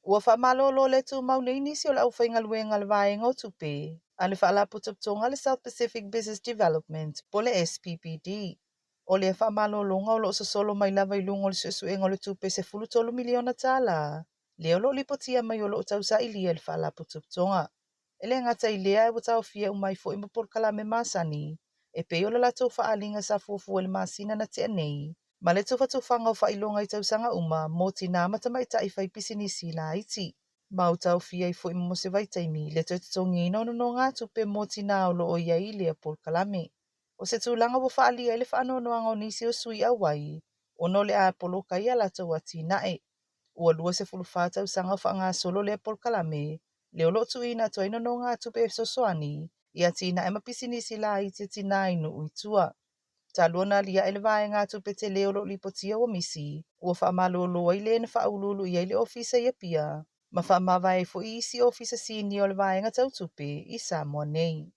Ua faamalolo le tumau nei nisi o le aufaigaluega a le Vaega o Tupe a le Faalapotopotoga a le South Pacific Business Development po o le SPBD. O lea faamalologa o lo o sosolo mai lava i luga o le suesuega o le tupe $13 miliona lea o lo o lipotia mai o lo o tausailia e le Faalapotopotoga. E le gata i lea, ae ua taofia uma ai foi ma polokalame masani e pei o le latou faaaliga sa fuafua i le masina na tea nei ma le tufatufaga o faailoga i tausaga uma mo tinā ma tamaitai faipisinisi laiti. Ma ua taofia ai foi mo se vaitaimi le toe totogiina o nonogatupe mo tinā o lo o i ai i lea polokalame. O se tulaga ua faaalia ai le faanoanoaga o nisi o sui auai ona o le a poloka ai a latou atinae. Ua 24 tausaga o faagasolo lea polokalame lea o lo o tuuina atu ai nonogatupe e fesoasoani i atinae ma pisinisi laiti a tinā i nuu i tua. Talu ona aliae le vaegatupe tele o lo o lipotia ua misi, ua faamalolo ai le na faauluulu i ai le ofisa i Apia ma faamavae ai foi isi ofisa sinia o le vaega tau tupe i Samoa nei.